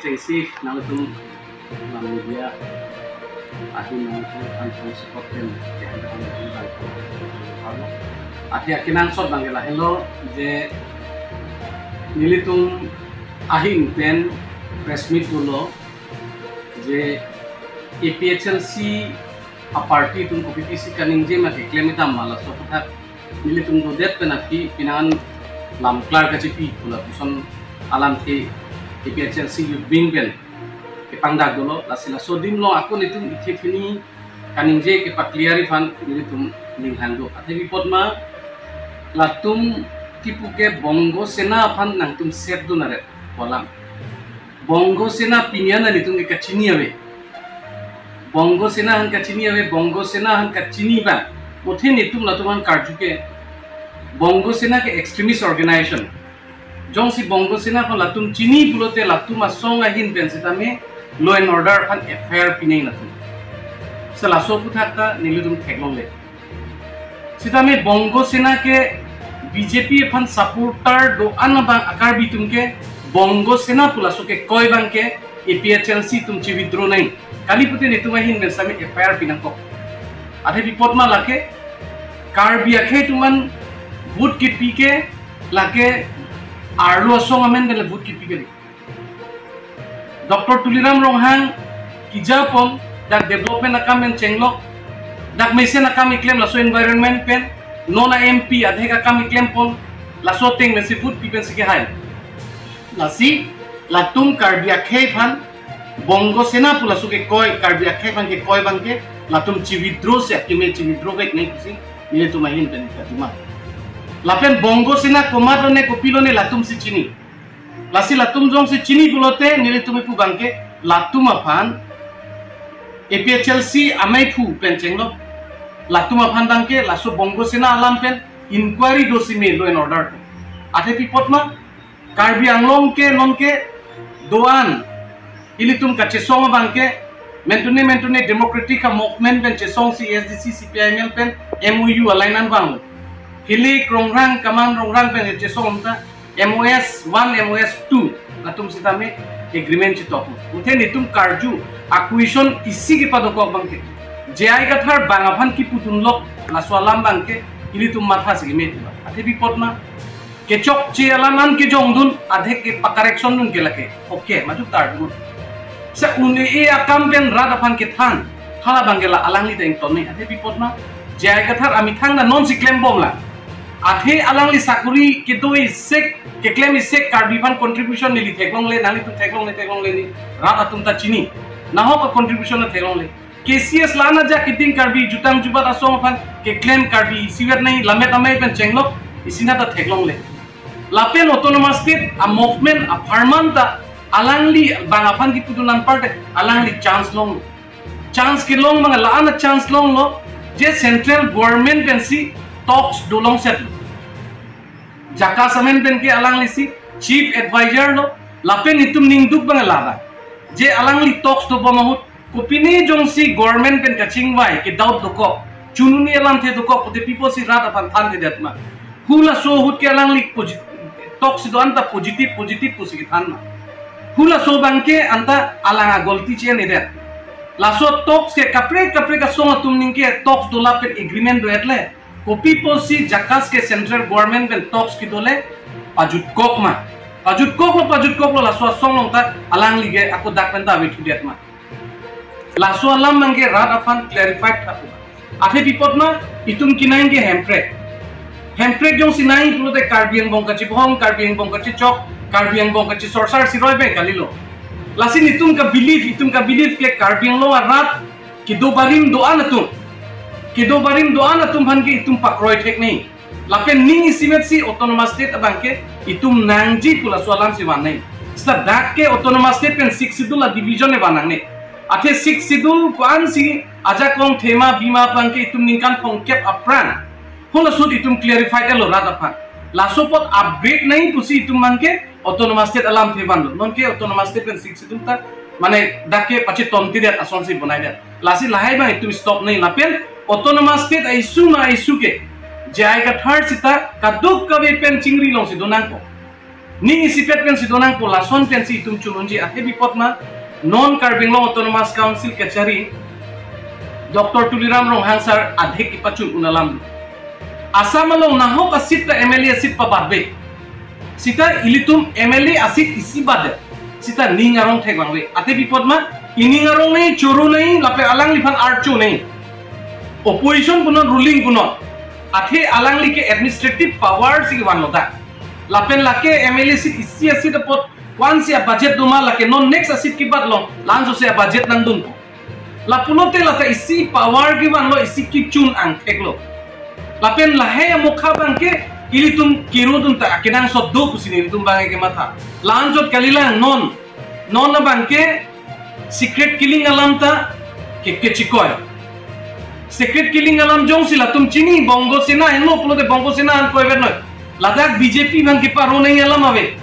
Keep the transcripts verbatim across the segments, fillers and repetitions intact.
Sesi nangtum nang media ahin nangtum kan support pen ya nangtum kan. Athe akenangsot abangke lahelo je nelitum ahin pen press meet dolo je A P H L C a party atum kopi pisi kaningje ma keklem itam ma laso aputhak nelitum dodet pen aphi penang lam klar kachipi pu lapuson alamthe A P H L C youth wing pen kepangdak dolo, lasi laso adim along ako nelitum ithe thini kaningje kepaclear aphan nelitum ninghang do. Athe pi apot ma latum kipu ke Bongo Sena aphan nangtum set dun aret pu alam. Bongo Sena pini an nelitum ke kachini ave. Bongo Sena aphan kachini ave, Bongo Sena aphan kachini abang. Muthe nelitum latum aphan karju ke Bongo Sena ke extremist organization. Jongsi Bongo Sena aphan latum chini pulote latum asong ahin pen sitame law and order aphan F I R pinang latum. Seta laso aputhak ta nelitum theklongle. Sitame Bongo Sena ke B J P aphan supporter do-an abang a Karbi atum ke Bongo Sena pu laso kekoi abangke A P H L C atum chi-withdraw nang. Kali pute nelitum ahin pen sitame F I R pinangkok. Athe pi apot ma lake Karbi akhei atum aphan vote kepi ke lake arlo asong amen pen le vote kepi kali. Doctor Tuliram Ronghang kejapon dak development akam pen chenglok, dak mesen akam keklem laso environment pen, non a M P adhek akam keklempon, laso ateng mesen vote pi pensi kehai. Lasi latum Karbi akhei aphan Bongo Sena pu laso kekoi, Karbi akhei aphan kekoi abangke latum chi-withdraw si akeme chi-withdraw vek nang pusi nelitum ahin pen kaduma. Lapen Bongo Sena komat lone kopilo ne latum si chini. Lasi latum jongsi chini pulote nelitum kipu abangke latum aphan A P H L C amei phu pen chenglok. Latum aphan abangke laso Bongo Sena alam pen inquiry do si me law and order pen. Athe pi apot ma Karbi Anglong ke non ke do-an ilitum kachesong abangke mentune mentune democratic a movement pen chesong si A S D C, C P I M L pen M O U align an vanglo. Hili Krongrang, Kamang Rongrang pen chesong ta M O S one, M O S two latum sitame agreement chitok. Muthe nelitum karju a question isi kepadokok abangke J I Kathar abang aphan kipu dunlok laso alam abangke ilitum matha si keme. Athe pi apot ma kechokche alam an kejong dun, adhek ke pa-correction dun ke lake. Okay, maju tar dun. Seta un-e akam pen rat aphan kethan, hala abangke la alangli ta ington nang. Athe pi apot ma J I Kathar amethang ta non si klembom lang. Athe alangli sakori kedo isi, keklem isi Karbi aphan contribution neli theklongle, nanglitum theklongle, theklongle ni, rat atum ta chini. Nahok a contribution ta theklongle. K C S la-an ajak kiting Karbi jutang jubat asong aphan keklem Karbi isivet nang, lammet amei pen chenglok, isi na ta theklongle. Lapen autonomous state a movement apharman ta alangli abang aphan kipu dun anpar te alangli chance long. Chance kelong abang la-an a chance longlo je central government pensi talks dolongsetlo. JACAS amen pen ke alangli si chief advisor lo, lapen itum ningduk abang la abang je alangli talks dobom ahut kopine jongsi government pen kachingvai ke doubt dokok, chununi alamthe dokok pute pi apotsi rat aphan thanthedet ma. Hu laso ahut ke alangli posi-, talks do-an ta positive positive pusi kethan ma. Hu laso abangke anta alang a golti chen edet. Laso talks ke kaprek kaprek asong atum ningke talks dolap pen agreement do-etle. Kopi apotsi JACAS ke central government pen talks kedo le pajutkok ma. Pajutkoklo, pajutkoklo, laso asong along ta alangli ke ako dak pen ta ave thudet ma. Laso alam abangke rat aphan clarify tha pu. Athe pi apot ma itum kenang ke hemprek. Hemprek jongsi nang pulote Karbi angbong kachibohong, Karbi angbong kachichok, Karbi angbong kachisorsar si roi abang kalilo. Lasi itum ka belief, itum ka belief ke Karbi Anglong arat kedo barim do-an atum, kedo barim do-an atum aphan ke itum pakroi thek nang. Lapen ning isimet si autonomous state abangke itum nangji pu laso alam si van nang. Seta dak ke autonomous state pen sixth schedule a division e van nangne. Athe sixth schedule ko-ansi ajakong thema bima abangke itum ningkan thomkep aphrang, hala ahut itum clarify etlo rat aphan. Laso apot upgrade nang pusi itum abangke autonomous state alamthe vanlo. Nonke autonomous state pen sixth schedule ta mane dak ke pachetontidet asonsi bonaidet. Lasi lahai abang itum stop nang lapen autonomous state a-issue ma a-issue ke J I Kathar seta kadokave pen chingri longsi donangkok. Ning isipet pensi donangpo, lason pensi itum chun unji. Athe pi apot ma, non Karbi Anglong Autonomous Council kachari Doctor Tuliram Ronghang sir adhik kepachun un alam. Assam along nahok aseat ta M L A aseat pabatbe. Seta ilitum M L A aseat isi batdet. Seta ning arong thekvangve. Athe pi apot ma, ining arong nei, choro nei, lapen alangliphan archo nei. Opposition punon, ruling punon. Athe alangli ke administrative power si vanlo ta. Lapen lake M L A seat isi aseat apot, ko-ansi a-budget doma, lake non next aseat kebat along, la-anso si a-budget nangdunpo. Lapulote lata isi power kevanlo, isi kechun angtheklo. Lapen lahai amokha abangke ilitum kirudun ta akenangsot do pusi nelitum abangke kematha. La-anchot kalilang non, non abangke secret killing alam ta ke, kechikoi. Secret killing alam jongsi latum chini, Bongo Sena henlo pulote Bongo Sena an koivet noi. Ladak B J P aphan keparo nangji alam ave.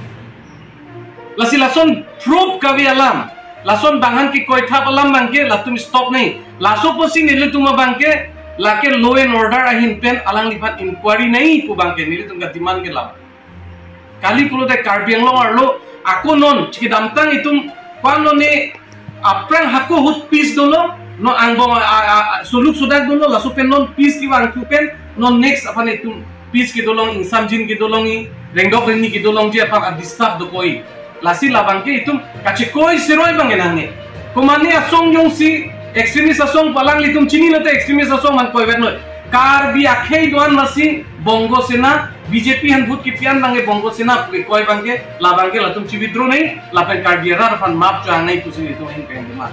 Lasi lason proof kave alam, lason bangphan kekoithap alam abangke latum stop nangji. Laso apotsi nelitum abangke lake law and order ahin pen alangliphan inquiry nangji pu abangke nelitum ka-demand ke lam. Kali pulote Karbi Anglong arlo ako non chikidamtang itum ko-an non ne aphrang hako ahut peace dolo, non angbong a, a, a, suluk sudak dolo, laso pen non peace kevangthu pen non next aphan itum peace kedo long, ingsamjin kedo longji, rengdok rengni kedo longji aphan a-disturb dokok. Lasi labangke itum kachikoi siroi abangke nangne. Komane asong jongsi extremist asong pu alanglitum chinilote extremist asong man koivet noi. Karbi akhei do-an masi Bongo Sena, B J P aphan vote kepi-an abangke Bongo Sena pu kekoi abangke, labangke latum chi-withdraw nangji, lapen Karbi arat aphan map cho-ang nangji pusi nelitum ahin pen demand.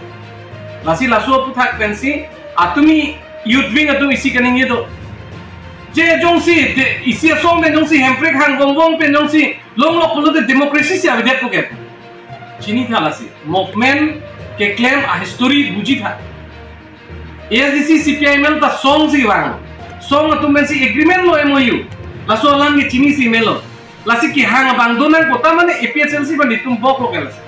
Lasi laso aphuthak pensi, atumi youth wing atum isi kaningje do. Je jongsi, de, isi asong pen jongsi hemprek hang bongbong pen jongsi longlok pulote democracy si avedet pu ke. Chinitha lasi. Movement keklem a-history bujitha. A S D C, C P I M L ta song si vang. Song atum pensi agreement lo, M O U. Laso alam ke chinisi melo. Lasi kehang abang donangpo ta mane A P H L C aphan itum boklo ke lasi.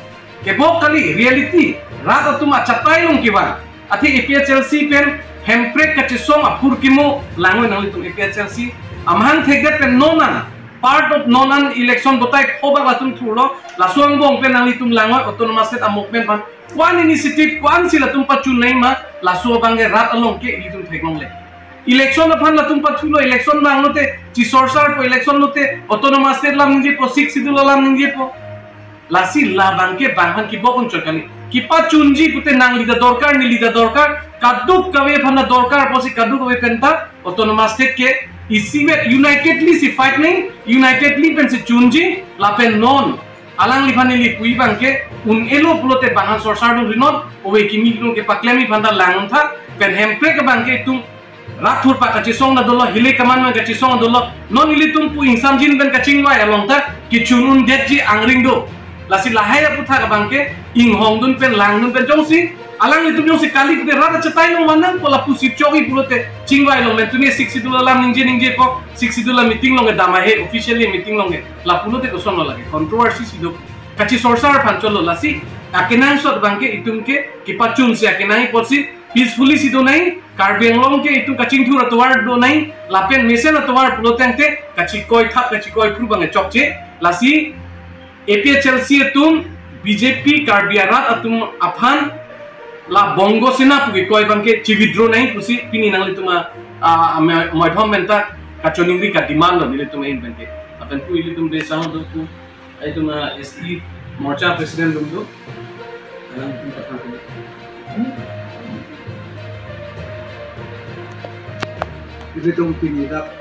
Kebok kali reality. Rat atum achatai along kevang. Athe A P H L C pen hemprek kachesong aphurkimo langnon nanglitum. A P H L C amahang thekdet pen non an, part of non an election batai phobak latum thurlo, laso angbong pen nanglitum langnon autonomous state a-movement aphan. Ko-an initiative, ko-ansi latum pachun nangji ma, laso abangke rat along ke ilitum theklongle. Election aphan latum pathulo, election vanglote chisorsarpo, election lote autonomous state alam ningjepo, Sixth Schedule alam ningjepo. Lasi labangke bangphan kebok unchot kali. Kepachunji pute nangli ta dorkar, neli ta dorkar, kadokave aphan ta dorkar, apotsi kadokave pen ta autonomous state ke isivet unitedly si fight nangji, unitedly pensi chunji, lapen non alangliphan neli pu abangke un-elo pulote bangphan sorsardun rinon, ove kimi dun kepaklemji aphan ta langtha, pen hemprek abangke itum rat thurpak kachesong ta dolo, hile kaman man kachesong ta dolo, non ilitum pu ingsamjin pen kachingvai along ta kechun undetji angring do. Lasi lahai aphuthak abangke inghongdun pen langdun pen jongsi, alanglitum jongsi kali pute rat achatai along vannangpo lapusi chokji pulote chingvai along pen tumi Sixth Schedule alam ningje ningjepo, Sixth Schedule a-meeting along kedam ahe, officially meeting along ke. Lapulote kosonlo lake, controversy si do. Kachisorsar aphan chotlo lasi, akenangsot abangke itum ke kepachunsi akenangji apotsi, peacefully si do nangji, Karbi Anglong ke itum kachingthur atovar do nangji, lapen mesen atovar pulo tangte, kachikoithap, kachikoiphru abang chokche, lasi A P H L C atum, B J P Karbi arat atum aphan, la Bongo Sena pu kekoi abangke chi-withdraw nangji pusi, pini nanglitum a, a, a, moi-, moithom pen ta, kachoningri ka-demand lo nelitum ahin penke. Lapen pu ilitum desa do pu, itum a S T Morcha President atum do. Alang itum pathan. Ilitum pini dak